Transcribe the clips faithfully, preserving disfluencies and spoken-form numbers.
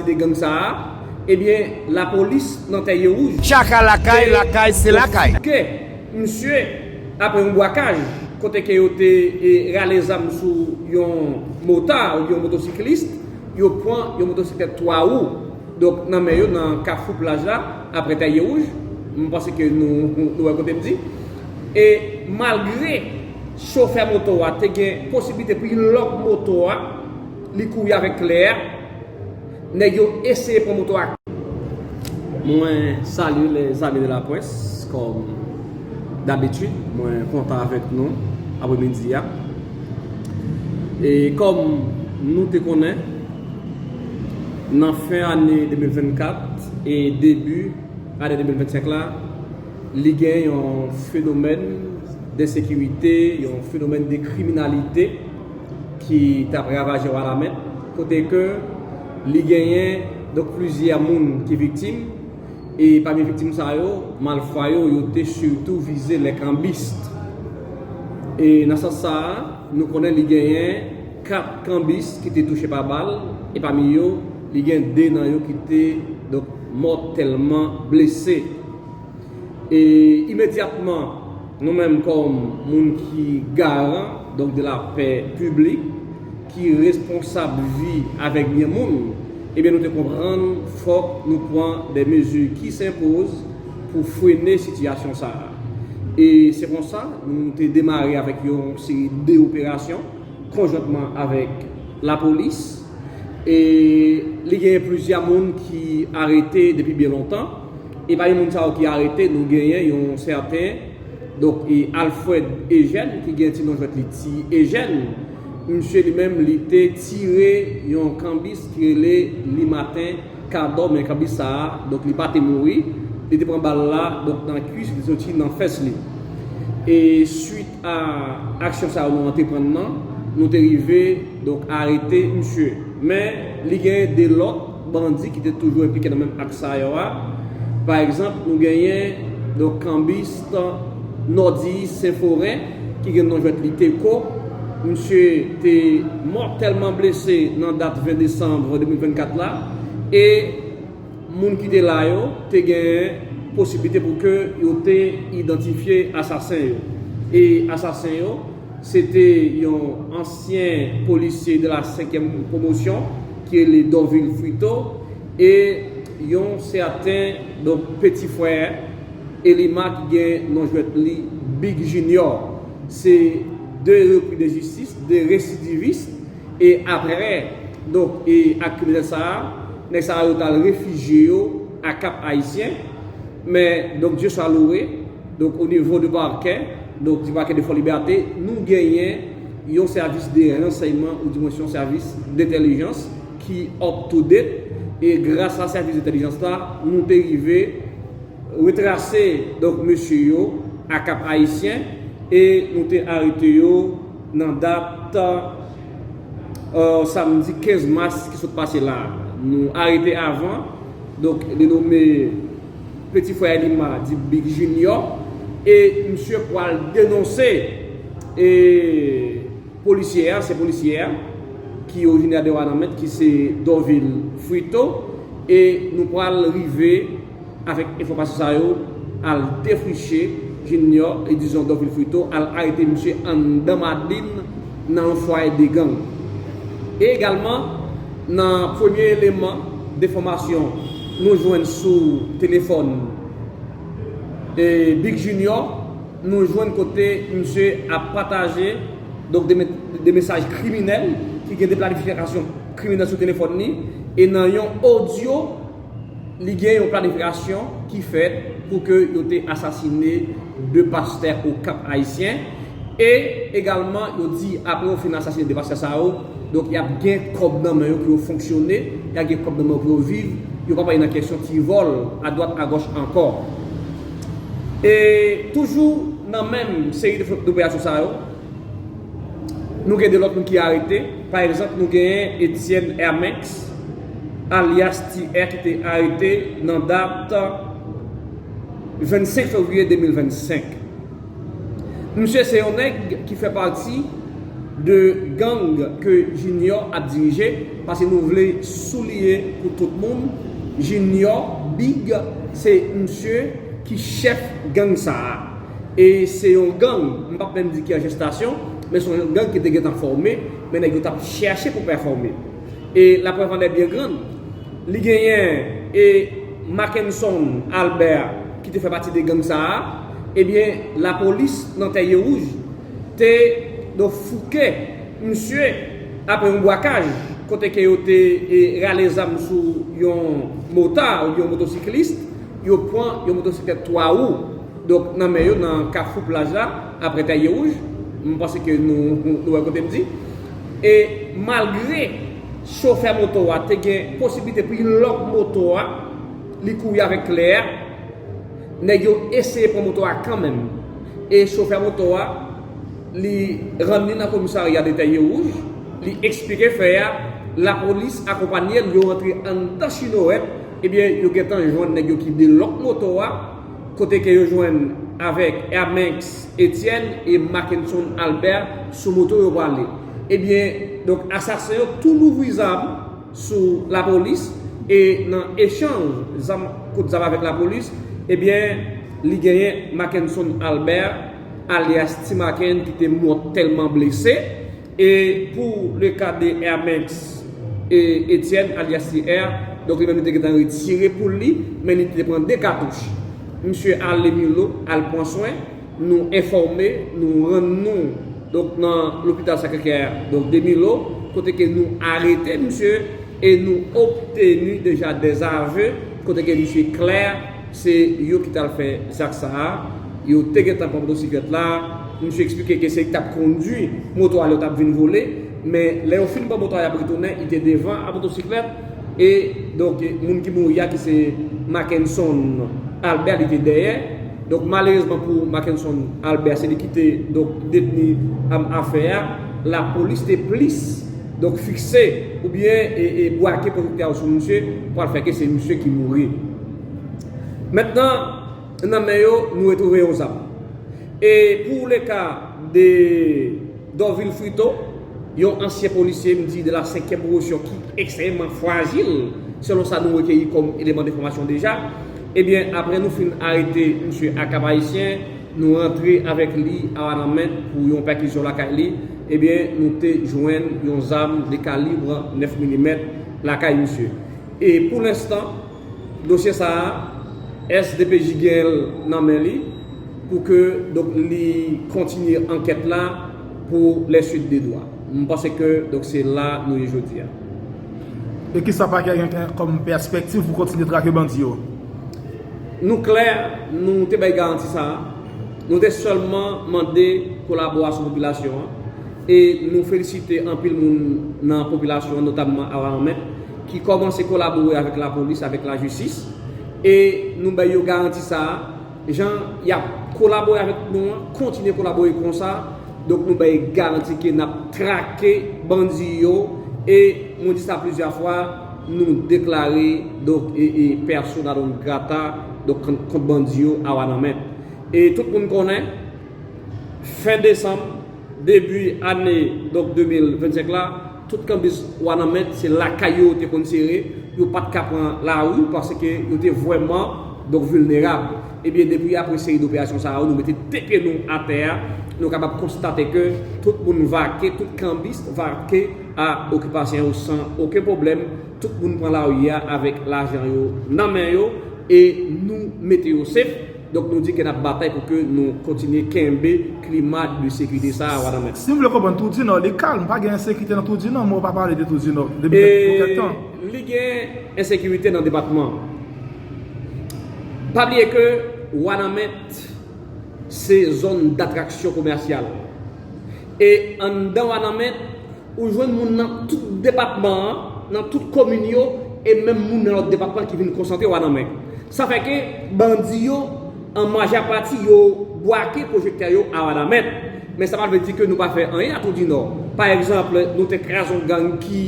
de gang sa a, ebyen, lapolis nan Tèyewouj Chaka lakay, lakay, se lakay. Ke misye, apre yon bwakaj, kote ke yo te e, rale zam sou yon motard oubyen yon motosiklis, yo pran yon motosiklèt twa wou, donk nan men yo, nan kafou plaj la, apre Tèyewouj, m panse ke nou, nou wè kote m di. E malgre chofè moto a te gen posiblite pou li lòk moto a, li kouri avèk klè a, nèg yo eseye pran moto a. Mwen salye lèzami de la près, kòm dabitid, mwen kontan avèk nou apremidi a. E kòm nou te konnen, nan fen ane de mil vennkat e debi ane de mil vennsenk la, li gen yon fenomèn densekirite, yon fenomèn de kriminalite ki t ap ravaje Wanament, kote ke li genyen, donk, plizyè moun ki viktim, e pami viktim sa yo, malfwa yo, yo te sitou vize lè kanbis. E nan sans sa a, nou konnen li genyen kat kanbis ki te touche pa bal, e pami yo, li gen de nan yo ki te, donk, mòtèlman blese. E imedyatman, nou menm kòm moun ki garan, donk, de lapè piblik, ki responsab vi avèk byen moun, ebyen, nou te konprann fòk nou pran de mezi ki senpoz pou frene sitiyasyon sa a. E se konsa, nou te demare avèk yon seri de operasyon konjwentman avèk lapolis. E li genyen plizyè moun ki arete depi byen lontan. E pami moun sa yo ki arete, nou genyen yon sèten, donk, e Alfred Eugène, ki gen ti non jwèt li Ti Eugène. Misye li menm, li te tire yon kanbis ki rele Limaten Kadò, men kanbis sa a, donk, li pa te mouri. Li te pran bal la, donk, nan kwis, li te soti nan fès li. E swit a aksyon sa yo nou antreprann nan, nou te rive, donk, arete misye. Men, li gen de lòt bandi ki te toujou enplike nan menm ak sa yo a. Pa egzanp, nou genyen, donk, kanbis Nòdi Senforen, ki gen non jwèt li Teko. Misye te mòtèlman blese nan dat ven desanm de mil vennkat la. E moun ki te la yo te gen posiblite pou ke yo te idantifye asasen yo. E asasen yo, se te yon ansyen polisye de la senkyèm pwomosyon ki rele Dorvil Frito e yon sèten, donk, peti frè Elima ki gen non jwèt li Big Junior. Se de repri de jistis, de residivis, e apre, donk, e ak kriminèl sa a, nèg sa a yo t al refijye yo a Kap Ayisyen. Men, donk, Dye swa loure, donk, o nivo de pakè, donk, di pakè de Fò Libète, nou genyen yon sèvis de ransèyman, ou dimwen yon sèvis dentèlijans ki up to date, e gras a sèvis dentèlijans la, nou te rive retrase, donk, mesye yo a Kap Ayisyen e nou te arete yo nan dat, euh, samdi kenz mas ki sot pase la. Nou arete avan, donk, li nome peti frè Elima, di Big Junior, e misye pral denonse e polisye a, se polisye a, ki orijinè de Wanament, ki se Dorvil Frito, e nou pral rive avèk enfòmasyon sa yo, al defriche Junior, e dizon Dorvil Frito, al arete misye anndan Madlin nan yon fwaye de gang. E egalman, nan premye eleman de enfòmasyon nou jwenn sou telefòn e Big Junior, nou jwenn kote misye ap pataje, donk, de, me- de mesaj kriminèl ki gen de planifikasyon kriminèl sou telefòn li, e nan yon odyo, li gen yon planifikasyon ki fèt pou ke yo te asasine de pastè o Kap Ayisyen, e egalman, yo di, apre yo fin asasine de pastè sa yo, donk, y ap gen kòb nan men yo pou yo fonksyone, y ap gen kòb nan men yo pou yo viv, yo pa pale nan kesyon ti vòl adwat agòch ankò. E toujou nan menm seri de, doperasyon sa yo, nou gen de lòt moun ki arete. Pa egzanp, nou genyen Etienne Hermex, alyas Ti È, ki te arete nan dat vennsenk fevriye de mil vennsenk. Misye se yon nèg ki fè pati de gang ke Junior ap dirije, paske nou vle souliye pou tout moun, Junior Big se misye ki chèf gang sa a. E se yon gang, m p ap menm di ki an jestasyon, men se yon gang ki te gentan fòme, men nèg yo t ap chèche pou pèfòme. E la preuve en est bien grande, li genyen e Mackenson Albert ki te fè pati de gang sa a, ebyen lapolis nan Tèye Wouj te do fouke misye apre yon bwakaj kote ke yo te e, rale zam sou yon motard ou yon motosiklis, yo pran yon motosiklèt twa wou donk nan men yo nan kafou plaj la apre Tèye Wouj. M panse ke nou, nou wè kote m di. E malgre chofè moto a te gen posiblite pou li lòk moto a, li kouri avèk klè a, nèg yo eseye pran moto a kanmenm. E chofè moto a, li rann li nan komisarya de Tèye Wouj, li eksplike fè a, lapolis akonpanye l, yo rantre anndan Chinorèt, ebyen, yo gentan jwenn nèg yo ki de lòk moto a, kote ke yo jwenn avèk Hermex Etienne e Mackenson Albert sou moto yo prale. Ebyen, donk, asasen yo tou louvri zam sou lapolis e nan echanj zam, kout zam avèk lapolis, ebyen, li genyen Mackenson Albert, alyas Ti Maken, ki te mòtèlman blese. E pou le ka de Hermex e Etienne, alyas Ti R, donk, li menm li te gentan retire poul li, men li te pran de katouch. Misye ale Milo, al pran swen, nou enfòme, nou rann nou, donk, nan lopital Sacré-Cœur, donk, de Milo, kote ke nou arete misye e nou obteni deja dèzave, kote ke misye klè, se yo ki t al fè zak sa a. Yo te gentan pran motosiklèt la. Misye eksplike ke se li ki t ap kondui moto a lè yo t ap vin vole. Men lè yo fin pran moto a, y ap retounen, li te devan ak motosiklèt. E donk, moun ki mouri a, ki se Mackenson Albert, li te dèyè. Donk, malerezman pou Mackenson Albert, se li ki te, donk, detni, am, afè a. Lapolis te plis, donk, fikse oubyen e, e bwake pwojèktè yo sou misye, pou al fè ke se misye ki mouri. Mentnan, nan men yo, nou retwouve yon zam. E pou le ka de Dorvil Frito, yon ansyen polisye, m di de la senkyèm pwomosyon, ki ekstrèmman frajil, selon sa nou rekeyi kòm eleman de enfòmasyon deja, ebyen, apre nou fin arete misye a Kap Ayisyen, nou rantre avèk li a Wanament pou yon pèkizyon lakay li, ebyen, nou te jwenn yon zam de kalib nèf milimèt lakay misye. E pou lenstan, dosye sa a, S D P J genyen l nan men li pou ke, donk, li kontinye ankèt la pou les suites de droit. M panse ke, donk, se la nou ye jodi a. E kisa pakè gen kòm pèspektiv pou kontinye trake bandi yo? Nou klè, nou te bay garanti sa a. Nou te sèlman mande kolaborasyon popilasyon an. E nou felisite anpil moun nan popilasyon an, notamman a Wanament, ki kòmanse kolabore avèk lapolis, avèk lajistis. E nou bay yo garanti sa a. Jan y ap kolabore avèk nou an, kontinye kolabore konsa. Donk, nou bay garanti ke n ap trake bandi yo. E mwen di sa plizyè fwa, nou deklare, donk, e, e persona non grata, donk, kont, kont bandi yo a Wanament. E tout moun konnen, fen desanm, debi ane, donk, de mil vennsenk la, tout kanbis Wanament, se lakay yo yo te konn sere, yo pa t ka pran lari, paske yo te vrèman, donk, vilnerab. Ebyen, depi apre seri doperasyon sa yo, nou mete de pye nou atè a, nou kapab konstate ke tout moun vake, tout kanbis vake a okipasyon yo san okenn pwoblèm. Tout moun pran lari a avèk lajan yo nan men yo, e nou mete yo sef. Donk, nou di ke n ap batay pou ke nou kontinye kenbe klima de sekirite sa a a Wanament. Si m vle konprann, Toudinò, li kalm, pa gen ensekirite nan Toudinò, men w pa pale de Toudinò depi kèk, pou kèk tan. Li gen ensekirite nan depatman an. Pa bliye ke Wanament se zòn datraksyon komèsyal. E anndan Wanament, ou jwenn moun nan tout depatman an, nan tout komin yo, e menm moun nan lòt depatman ki vin konsantre Wanament. Sa fè ke bandi yo, an majè pati, yo bwake pwojektè yo a Wanament. Men sa pa vle di ke nou pa fè anyen a Toudinò. Pa egzanp, nou te kraze yon gang ki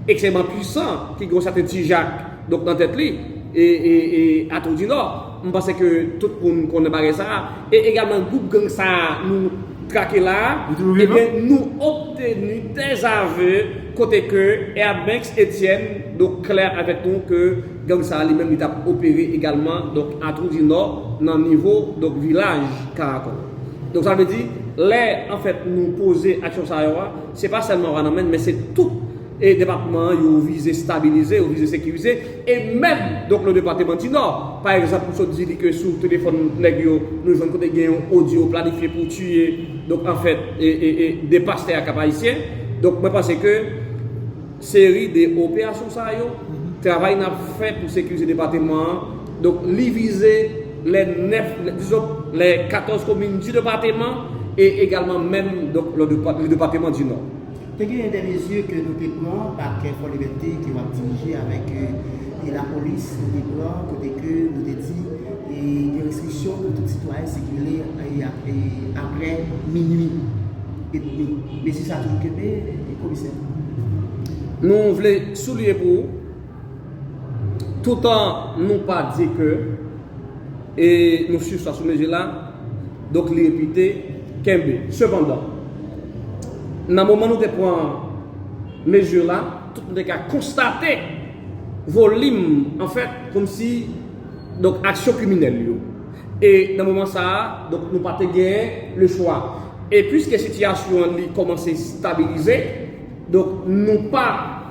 ekstrèmman pwisan, ki gen yon sèten Ti Jak, donk, nan tèt li, e, e, e a Toudinò. M panse ke tout moun konnen bagay sa a. E egalman, gwoup gang sa a, nou Trake la, ebyen, nou obteni dèzave kote ke Airbanks Etienne, donk, klè avèk nou ke gang sa a li menm li t ap opere egalman, donk, a Twou di Nò, nan nivo, donk, vilaj Karakòl. Donk, sa vle di, lè, anfèt, nou poze aksyon sa yo a, se pa sèlman Wanament, men se tout e depatman an, yo vize stabilize, yo vize sekirize, e menm, donk, le département du Nord, pa egzanp, m sot di li ke sou telefòn nèg yo, nou jwenn kote gen yon odyo planifye pou tiye, donk, anfèt, e, e, e, de pastè a Kap Ayisyen. Donk, mwen panse ke seri de operasyon sa yo, travay n ap fè pou sekirize depatman an, donk, li vize lè nèf, lè, dizon, lè katòz komin di depatman, e egalman menm, donk, le dépa-, le département du Nord. Te genyen de mezi ke nou te pran, pakè Fò Libète ke w ap dirije avèk, e, e lapolis, nou te pran kote ke nou te di, e, gen restriksyon pou tout sitwayen sikile, e, ap-, e, aprè minui edmi. Mezi sa toujou kenbe, e, komisè? Nou vle souliye pou ou, toutan nou pa di ke e nou swiv sa sou mezi la, donk li repite kenbe. Sepandan, nan moman nou te pran mezi la, tout moun te ka konstate volim, anfèt, kòmsi, donk, aksyon kriminèl yo. E nan moman sa a, donk, nou pa te gen le chwa. E piske sitiyasyon an li kòmanse stabilize, donk, nou pa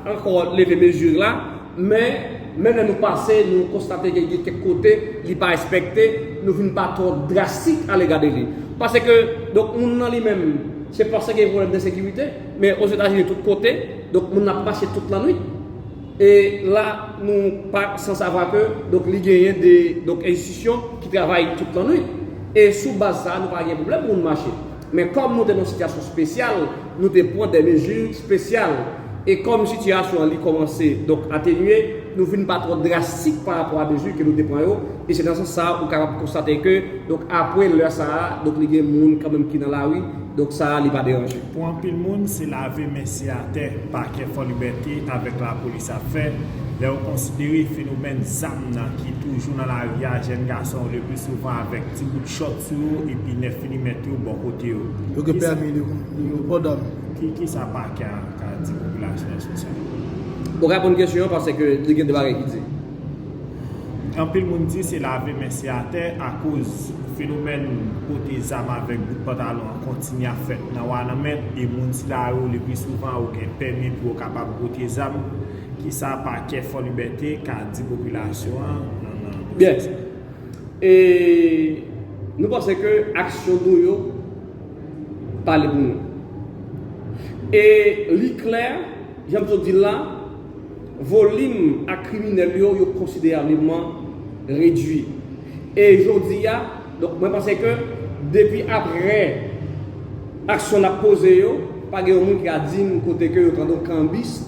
ankò leve mezi la, men menm lè nou pase, nou konstate ke gen kèk kote li pa respekte, nou vin pa twò drastik alega de li. Paske, donk, moun nan li menm, se paske gen pwoblèm de sekirite, men Ozetazini tout kote, donk, moun ap mache tout lannwit. E la, nou pa san savwa ke, donk, li genyen de, donk, enstitisyon ki travay tout lannwit. E sou baz sa a, nou pa gen pwoblèm pou moun mache. Men kòm nou te nan yon sitiyasyon espesyal, nou te pran de mezi espesyal. E kòm sitiyasyon an li kòmanse, donk, atenye, nou vin pa twò drastik pa rapò a mezi ke nou te pran yo. E se nan sans sa a, ou kapab konstate ke, donk, apre lè sa a, donk, li gen moun kanmenm ki nan lari, donk, sa a, li pa deranje. Pou anpil moun, se lave men sye atè, pakè Fò Libète avèk lapolis ap fè, lè yo konsidere fenomèn zam nan ki toujou nan lari a, jèn gason yo le pli souvan avèk ti bout chòt sou yo epi nèf milimèt yo bò kote yo. Yo gen pèmi de, de, de pò dam. Ki, ki sa pakè a ka di popilasyon an sou sa? Ou ka reponn kesyon an paske li gen de bagay ki di. Anpil moun di se lave men sye atè akoz fenomèn pote zam avèk bout pantalon an kontinye ap fèt nan Wanament e moun sila yo le pli souvan yo gen pèmi pou yo kapab pote zam. Kisa pakè Fò Libète ka di popilasyon an nan, nan dosye sa? Byen. E nou panse ke aksyon nou yo pale pou nou. E li klè, jan m sot di l la, volim ak kriminèl yo, yo konsiderableman redui. E jodi a, donk, mwen panse ke depi apre aksyon n ap poze yo, pa gen yon moun ki ka di m kote ke yo tande yon kanbis,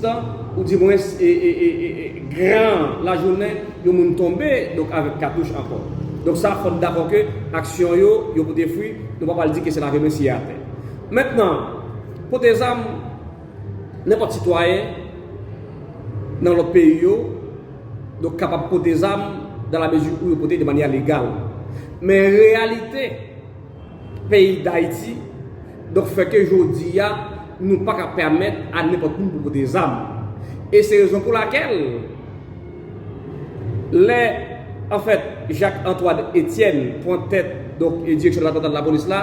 ou dimwens, e, e, e, e, e, gran lajounen, yon moun tonbe, donk, avèk katouch ankò. Donk, sa fò n dakò ke aksyon yo, yo pote fwi, nou pa pral di ke se lave men sye atè. Mentnan, pote zam, nenpòt sitwayen nan lòt peyi yo, donk, kapab pote zam dan la mezi ou yo pote de manyè legal. Men reyalite peyi Dayiti, donk, fè ke jodi a, nou pa ka pèmèt a nenpòt moun pou pote zam. E se rezon pou lakèl, lè, anfèt, Jacques Antoine Etienne pran tèt, donk, e direksyon depatmantal lapolis la,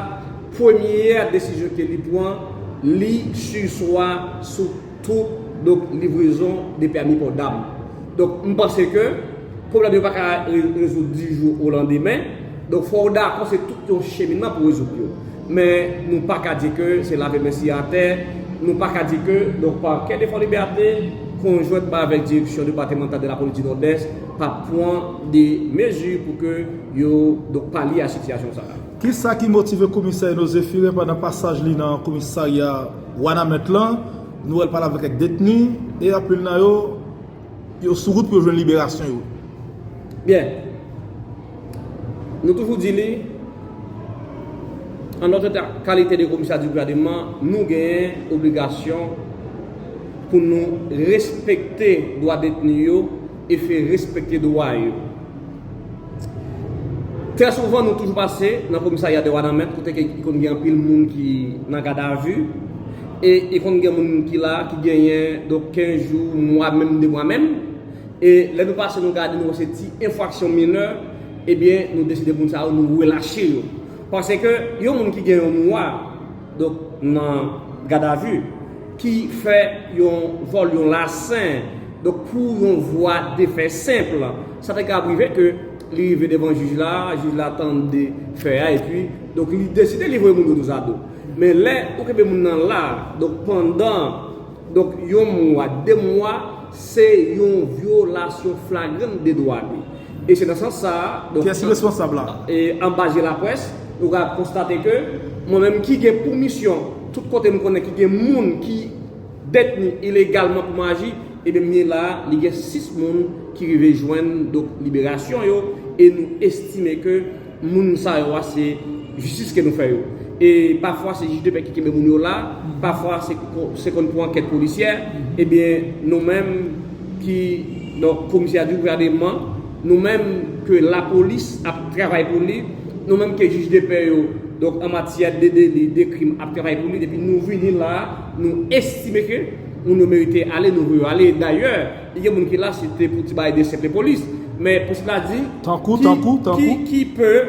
premyè desizyon ke li pran, li sispann sou tout, donk, livrezon de pèmi pò dam. Donk, m panse ke pwoblèm yo pa ka re-, rezoud di jou o landemen. Donk, fò w dakò, se tout yon cheminman pou rezoud yo. Men, nou pa ka di ke se lave men sye atè, nou pa ka di ke, donk, pakè de Fò Libète, konjwentman avèk direksyon depatmantal de lapolis di Nòdès, pa pran de mezi pou ke yo, donk, palye a sitiyasyon sa a. Kisa ki motive komisè Eno Zephirin pandan pasaj li nan komisarya Wanament lan, nou wè l pale avèk kèk detni, e anpil nan yo, yo sou wout pou yo jwenn liberasyon yo? Byen. Nou toujou di li, an notre kalite de komisè di gouvènman, nou genyen obligasyon pou nou respekte dwa detni yo e fè respekte dwa yo. Trè souvan, nou toujou pase nan komisarya de Wanament, kote ke konn gen anpil moun ki nan gadavi, e, e konn gen moun ki la, ki genyen, donk, kenz jou, mwa, menm de mwa menm. E lè nou pase, nou gade, nou wè se ti enfraksyon minè, ebyen, nou deside moun sa yo, nou relache yo. Paske yon moun ki gen yon mwa, donk, nan gadavi, ki fè yon vòl, yon lasen, donk, pou yon vwa de fè senp, sa te ka rive ke li rive devan jij la, jij la tande fè a, epi, donk, li deside li voye moun yo dozado. Men lè ou kenbe moun nan la, donk, pandan, donk, yon mwa, de mwa, se yon vyolasyon flagran de dwa li. E se nan sans sa a, donk, Kiyès ki responsab la? E anba je laprès, nou ka konstate ke mwen menm ki gen pou misyon, tout kote m konnen ki gen moun ki detni ilegalman pou m aji, ebyen, m ye la, li gen sis moun ki rive jwenn, donk, liberasyon yo, e nou estime ke moun sa yo a, se jistis ke nou fè yo. E pafwa, se jij de pè ki kenbe moun yo la, pafwa, se, se konn pou ankèt polisyè, ebyen, nou menm ki, donk, komisè di gouvènman, nou menm ke lapolis ap travay pou li, nou menm ke jij de pè yo, donk, an matyè de deli, de krim ap travay pou li, depi nou vini la, nou estime ke moun yo merite ale, nou voye yo ale. Dayè, li gen moun ki la, se te pou ti bagay de senp polis. Men, prensip la di, Tankou, ki, tankou, ki, tankou. Qui peut,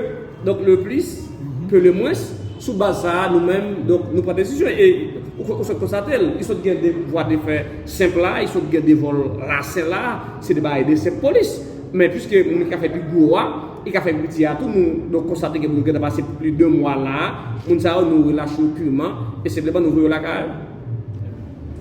donc, le plus, peut le moins, sou baz sa a, nou menm, donk, nou pran desizyon. E ou, ou sot konstate l, li sot gen de vwa de fè senp la, li sot gen de vòl lasen la, se de bagay de senp polis. Men piske moun ki ka fè pi gwo a, li ka fè pi piti a tou, nou, donk, konstate ke moun gentan pase plis de mwa la, moun sa yo, nou relache yo pirman, e senpleman nou voye yo lakay yo.